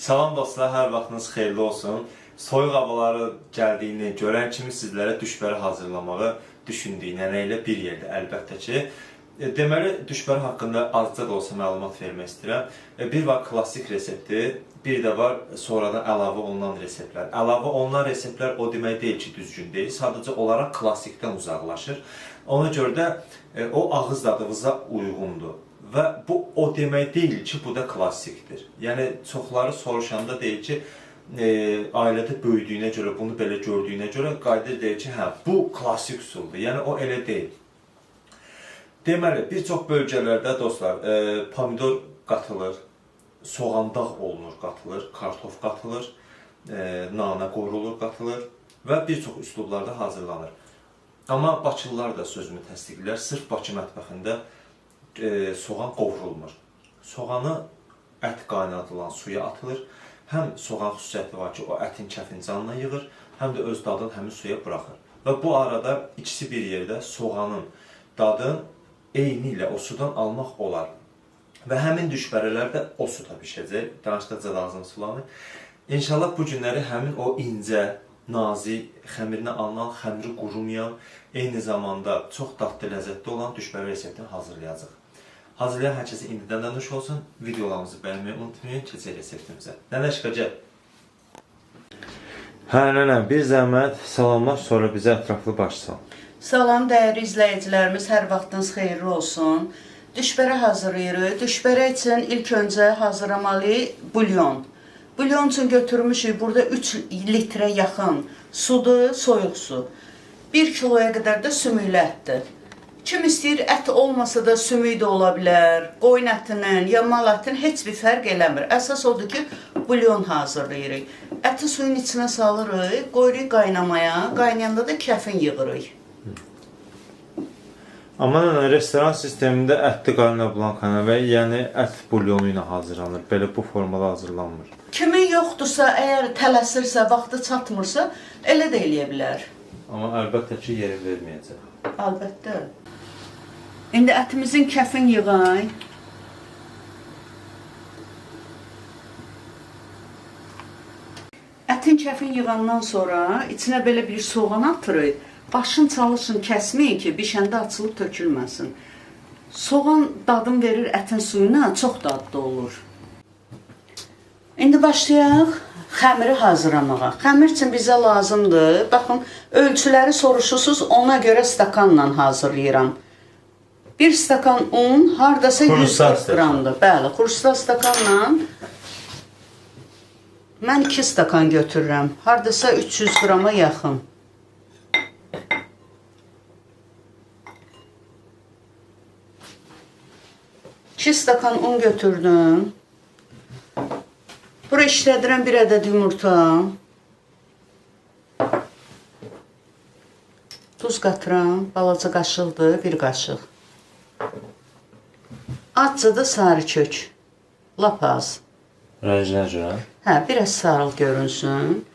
Salam dostlar, hər vaxtınız xeyirli olsun. Soyuq havaları gəldiyini görən kimi sizlərə düşbərə hazırlamağı düşündük. Nənə ilə bir yerdə əlbəttə ki. Deməli, düşbərə haqqında azca da olsa məlumat vermək istəyirəm. Bir var klassik resepti, bir də var sonradan əlavə olunan reseptlər. Əlavə olunan reseptlər o demək deyil ki, düzgün deyil. Sadəcə olaraq klassikdən uzaqlaşır. Ona görə də o ağız dadınıza uyğundur. Və bu o demək deyil ki, bu da klassikdir. Yəni çoxları soruşanda deyir ki, ailədə böyüdüyünə görə, bunu belə gördüyünə görə qayıdır deyir ki, hə, bu klassik üsuldur. Yəni o elə deyil. Deməli, bir çox bölgələrdə dostlar, pomidor qatılır, soğan dağ olunur, qatılır, kartof qatılır, nanə qovrulur, qatılır və bir çox üslublarda hazırlanır. Amma Bakılılar da sözümü təsdiqləyir. Sırf Bakı mətbəxində soğan qovrulmur. Soğanı ət qaynadılan suya atılır. Həm soğan xüsusiyyəti var ki, o ətin kəfini canına yığır, həm də öz dadını həmin suya buraxır. Və bu arada ikisi bir yerdə soğanın dadını eyni ilə o sudan almaq olar. Və həmin düşbərələr də o suda bişəcək. Danışdıqca da ağzım sulanır. İnşallah bu günləri həmin o incə, nazik, xəmirinə alınan, xəmiri qurumayan, eyni zamanda çox dadlı, ləzzətli olan düşbərə reseptini hazırlayacağıq. Hazırlayan hər kəsə indidən də nuş olsun. Videolarımızı bəyənməyi unutmayın. Keçək reseptimizə. Nənəşka gəl. Hə, nənə, bir zəhmət salamlar, sonra bizə ətraflı baş sal. Salam dəyərli izləyicilərimiz, hər vaxtınız xeyirli olsun. Düşbərə hazırlayırıq. Düşbərə üçün ilk öncə hazırlamalıyıq bulyon. Bulyon üçün götürmüşük burada 3 litrə yaxın sudur, soyuq su. 1 kiloya qədər də sümüklü ətdir. Kim istəyir ət olmasa da sümük də ola bilər. Qoyun ətinin ya mal ətinin heç bir fərq eləmir. Əsas odur ki, bulyon hazırlayırıq. Əti suyun içinə salırıq, qoyuruq qaynamaya. Qaynayanda da kəfin yığırıq. Amma nənə, restoran sistemində ətli qalina blanka və yəni ət bulyonu ilə hazırlanır. Belə bu formada hazırlanmır. Kimin yoxdursa, əgər tələsirsə, vaxtı çatmırsa, elə də eləyə bilər. Amma əlbəttə ki, yerin verməyəcək. Əlbəttə. İndi ətimizin kəfin yığay. Ətin kəfin yığandan sonra içinə belə bir soğan atırıq. Başın çalışın kəsməyin ki, bişəndə açılıb tökülməsin. Soğan dadın verir ətin suyuna, çox dadlı olur. İndi başlayaq xəmiri hazırlamağa. Xəmir üçün bizə lazımdır. Baxın, ölçüləri soruşursunuz, ona görə stakanla hazırlayıram. Bir stakan un hardasa Xrustal 140 qramdır. Bəli, xrustal stakanla mən 2 stakan götürürəm. Hardasa 300 qrama yaxın. İki stakan un götürdüm. Bura işlədirəm bir ədəd yumurta. Duz qatıram, balaca qaşıqdır, bir qaşıq. Azca da sarı kök. Lap az. Rənginə görə. Hə, biraz sarı görünsün.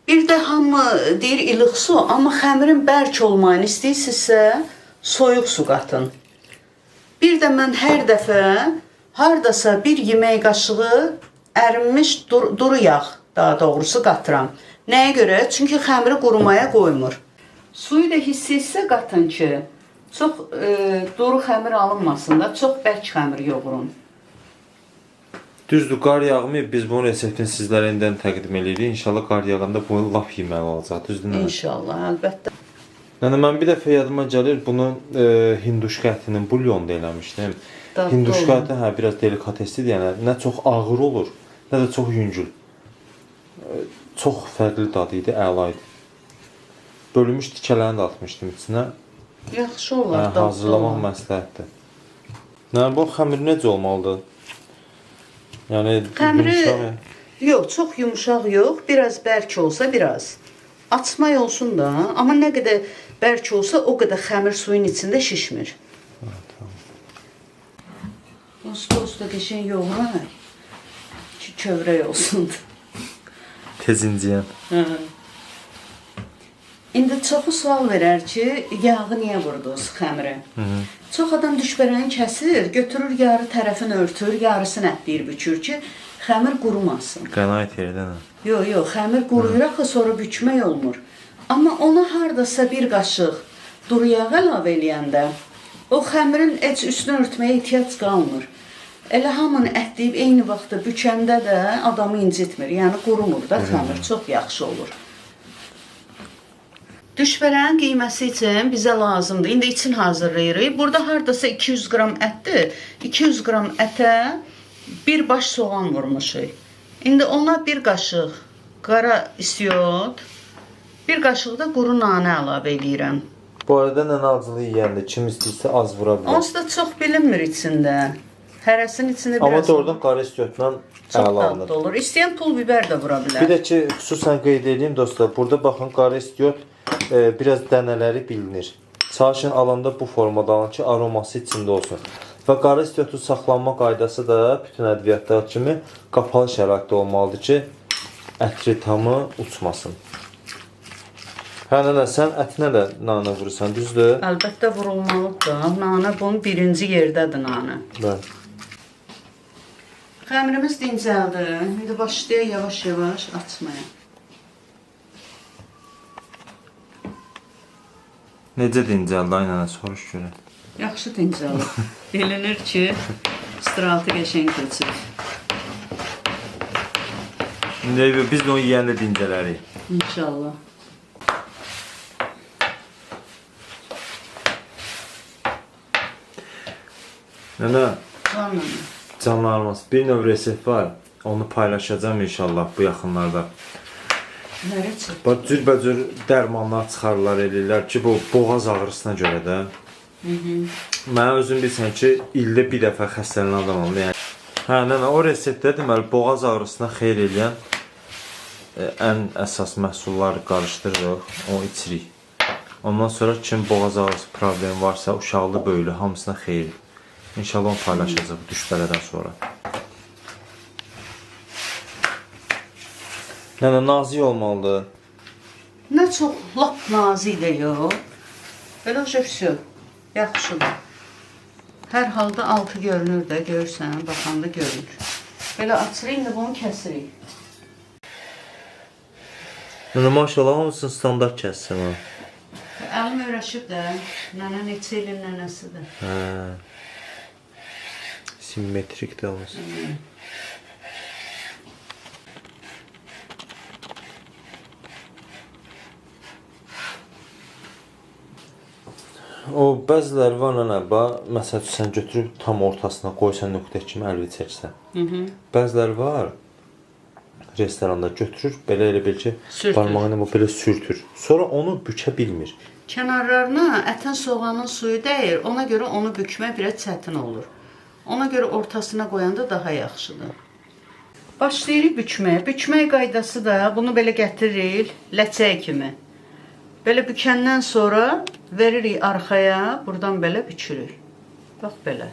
Bir də hamı deyir ilıq su, amma xəmirin bərk olmayını istəyirsinizsə, soyuq su qatın. Bir də mən hər dəfə hardasa bir yemək qaşığı ərinmiş duru yağ, daha doğrusu qatıram. Nəyə görə? Çünki xəmiri qurumaya qoymur. Suyu da hissə-hissə qatın ki, çox duru xəmir alınmasın da, çox bərk xəmir yoğurun. Düzdür, qar yağmayıb, biz bunun reseptini sizlərə indidən təqdim eləyirik. İnşallah qar yağanda bu lap yeməli olacaq, düzdür nənə? İnşallah, əlbəttə. Nənə, mən bir dəfə yadıma gəlir, bunu hinduşka ətinin bulyonda eləmişdim. Dadlı Hinduşka olur. əti hə biraz delikateslidir, yəni nə çox ağır olur, nə də çox yüngül. Çox fərqli dadı idi, əla idi. Bölünmüş tikələrini də atmışdım içinə. Yaxşı olar, Hə, dadlı hazırlamaq olar. məsləhətdir. Nənə, bu xəmir necə olmalıdır? Yəni Xəmiri yumşaq. yox, çox yumşaq yox, biraz bərk olsa biraz. Açmay olsun da, amma nə qədər bərk olsa o qədər xəmir suyun içində şişmir. Usta usta qəşəng yoğuray ki, kövrək olsun. Tez inciyən. Hə. İndi çoxu sual verər ki, yağı niyə vurdunuz xəmirə? Çox adam düşbərəni kəsir, götürür yarı tərəfini örtür, yarısını ətləyir, bükür ki, Xəmir qurumasın. Qənaət yerdə nə? Yox, yox, xəmir quruyur axı, sonra bükmək olmur. Amma ona hardasa bir qaşıq duru yağ əlavə eləyəndə o xəmirin heç üstünü örtməyə ehtiyac qalmır. Elə hamını ətləyib eyni vaxtda bükəndə də adamı incitmir. Yəni qurumur da xəmir, çox yaxşı olur. Düşbərənin qiyməsi üçün bizə lazımdır. İndi için hazırlayırıq. Burada hardasa 200 qram ətdir. 200 qram ətə bir baş soğan vurmuşuq. İndi ona bir qaşıq qara istiot, bir qaşıq da quru nanə əlavə eləyirəm. Bu arada nənə acılı yeyəndə kim istəyirsə az vura bilər. Onsuz da çox bilinmir içində. Hərəsinin içində Amma biraz doğrudan qara istiotla çox əla dadlı alınır. olur. İstəyən pul biber də vura bilər. Bir də ki, xüsusən qeyd edeyim dostlar, burada baxın qara istiot biraz dənələri bilinir. Çalışın alanda bu formada alın ki, aroması içində olsun. Və qara istiotun saxlanma qaydası da bütün ədviyyatlar kimi qapalı şəraitdə olmalıdır ki, ətri tamı uçmasın. Hə nənə, sən ətinə də nanə vurursan, düzdür? Əlbəttə vurulmalıdır da. Nanə bunun birinci yerdədir nanə. Bəli. Xəmirimiz dincəldi. İndi başlayaq yavaş-yavaş açmaya. Necə dincəldi ay nənə, soruş görək. Yaxşı dincəlir. Bilinir ki, istirahəti qəşəng keçir. İndi biz də onu yeyəndə dincələrik. İnşallah. Nənə, Canım. canlarımız bir növ resept var. Onu paylaşacağam inşallah bu yaxınlarda. Nə resept? Bax cürbəcür dərmanlar çıxarırlar eləyirlər ki, bu boğaz ağrısına görə də. Mən özüm bilirsən ki, ildə bir dəfə xəstələnən adamam. Yəni hə, nənə, o reseptdə deməli boğaz ağrısına xeyir eləyən ən əsas məhsulları qarışdırırıq, o içirik. Ondan sonra kim boğaz ağrısı problemi varsa, uşaqlı, böyüklü hamısına xeyir. İnşallah onu paylaşacağıq bu düşbərədən sonra. Nənə nazik olmalıdır. Nə çox lap nazik də yox. Belə vse. Yaxşıdır. Hər halda altı görünür də, görürsən, baxanda görünür. Belə açırıq, indi bunu kəsirik. Nənə maşallah hamısını standart kəssin ha. Əlim öyrəşib də, nənə neçə ilin nənəsidir. Hə. Simmetrik də olsun. O bəziləri var nənə, bax, məsəl üçün sən götürüb tam ortasına qoysan nöqtə kimi əlvi çəksən. Bəziləri var restoranda götürür, belə elə bil ki, Sürtür. barmağı ilə bu belə sürtür. Sonra onu bükə bilmir. Kənarlarına ətin soğanın suyu dəyir, ona görə onu bükmək biraz çətin olur. Ona görə ortasına qoyanda daha yaxşıdır. Başlayırıq bükməyə. Bükmək qaydası da bunu belə gətiririk ləçək kimi. Belə bükəndən sonra veririk arxaya, buradan belə bükürük. Bax belə.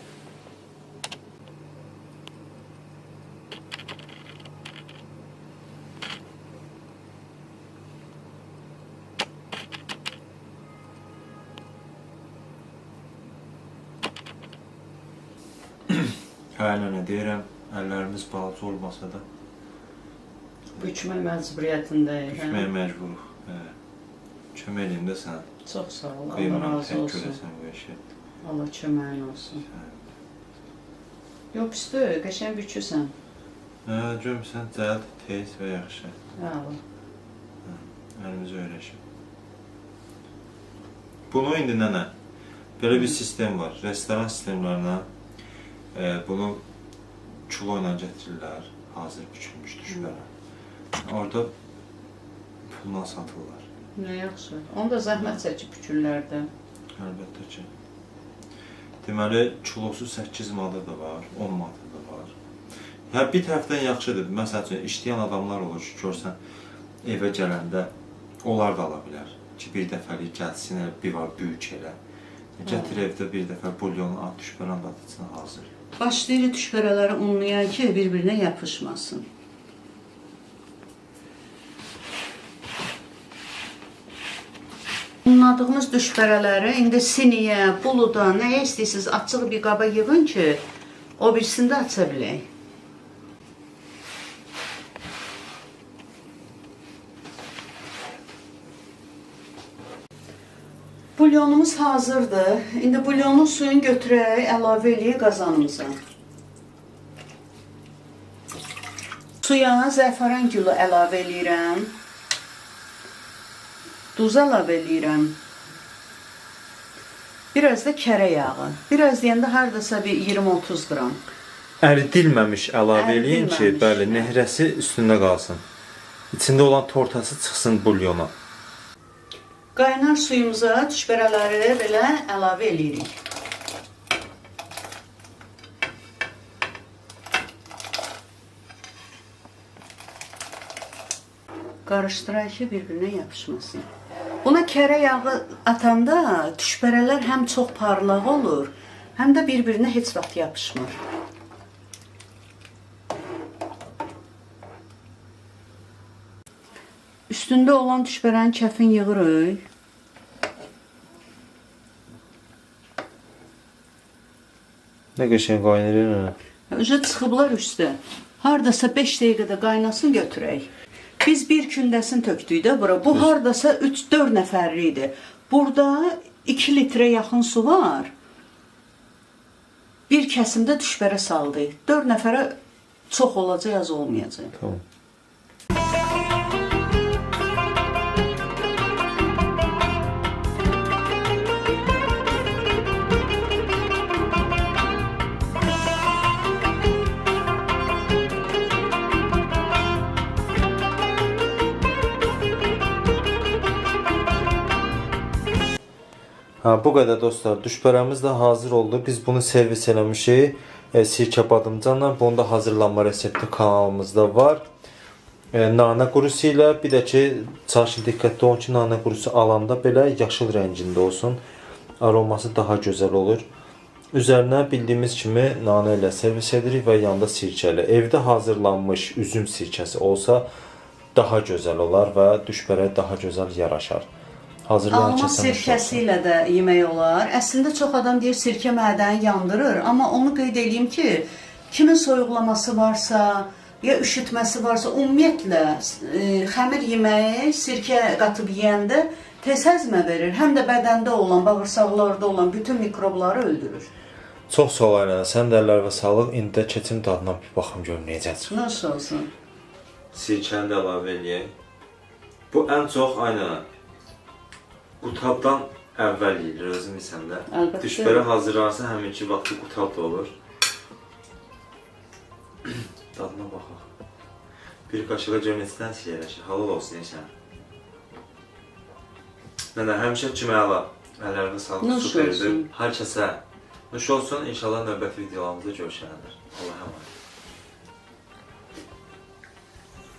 Hə, nənə deyirəm, əllərimiz balaca olmasa da Bükmək məcburiyyətindəyik. hə? bükməyə məcburuq. Hə. Kömək eləyim də sənə. Çox sağ ol. Allah Qıymaram, razı tək olsun. görəsən bu işi. Allah köməyin olsun. Yox, pis deyil, qəşəng bükürsən. Hə, görmüsən, cəld, tez və yaxşı. Əla. Əlimiz öyrəşib. Bunu indi nənə, belə bir sistem var. Restoran sistemlərinə bunu kilo ilə gətirirlər, hazır bükülmüş düşbərə. Orada pulla satırlar. Nə yaxşı. Onu da zəhmət çəkib bükürlər də. Əlbəttə ki. Deməli, kilosu 8 manata da var, 10 manata da var. Hə, bir tərəfdən yaxşıdır. Məsəl üçün, işləyən adamlar olur ki, görsən, evə gələndə onlar da ala bilər. Ki, bir dəfəlik gəlsin, elə bir var böyük elə. Gətir evdə bir dəfə bulyonu at, düşbərən də at içinə hazır. Başlayırıq düşbərələri unlayan ki, bir-birinə yapışmasın. Unladığımız düşbərələri indi siniyə, buluda, nəyə istəyirsiniz açıq bir qaba yığın ki, o birisini də aça bilək. Bulyonumuz hazırdır. İndi bulyonun suyunu götürək, əlavə eləyək qazanımıza. Suya zəfəran gülü əlavə eləyirəm. Duz əlavə eləyirəm. Biraz da kərə yağı. Biraz deyəndə hardasa bir 20-30 qram. Əridilməmiş əlavə eləyin ki, Əridilməmiş. Bəli, nehrəsi üstündə qalsın. İçində olan tortası çıxsın bulyona. Qaynar suyumuza düşbərələri belə əlavə eləyirik. Qarışdıraq ki, bir-birinə yapışmasın. Buna kərə yağı atanda düşbərələr həm çox parlaq olur, həm də bir-birinə heç vaxt yapışmır. Üstündə olan düşbərənin kəfin yığırıq. Nə qəşəng qaynayır nənə. Üzə çıxıblar üstə. Hardasa 5 dəqiqədə qaynasın götürək. Biz bir kündəsini tökdük də bura. Bu hardasa 3-4 nəfərlik idi. Burada 2 litrə yaxın su var. Bir kəsimdə düşbərə saldıq. 4 nəfərə çox olacaq, az olmayacaq. Tamam. Ha, bu qədər dostlar. Düşbərəmiz də hazır oldu. Biz bunu servis eləmişik. Sirkə badımcanla. Bunun da hazırlanma resepti kanalımızda var. Nanə qurusu ilə bir də ki, çalışın diqqətli olun ki, nanə qurusu alanda belə yaşıl rəngində olsun. Aroması daha gözəl olur. Üzərinə bildiyimiz kimi nanə ilə servis edirik və yanında sirkə ilə. Evdə hazırlanmış üzüm sirkəsi olsa daha gözəl olar və düşbərə daha gözəl yaraşar. Hazırlayan Alma kəsə nuş olsun. sirkəsi ilə də yemək olar. Əslində çox adam deyir sirkə mədəni yandırır, amma onu qeyd eləyim ki, kimin soyuqlaması varsa, ya üşütməsi varsa, ümumiyyətlə xəmir yeməyi sirkə qatıb yeyəndə tez həzmə verir. Həm də bədəndə olan, bağırsaqlarda olan bütün mikrobları öldürür. Çox sağ ol Ayla. Sən də əllərinə sağlıq. İndi də keçim dadına bir baxım görüm necə çıxır. Nasıl olsun? Sirkəni də əlavə eləyək. Bu ən çox aynen qutabdan əvvəl yeyilir, özün bilirsən də. Əlbəttə. Düşbərə hazırlansa həminki vaxtı qutab da olur. Dadına baxaq. Bir qaşığa gör neçədən yerləşir. Halal olsun inşallah. Nənə, həmişə kimi əla. Əllərinə sağlıq, Nuş superdir. olsun. Hər kəsə nuş olsun. İnşallah növbəti videolarımızda görüşənədək. Allah'a emanet.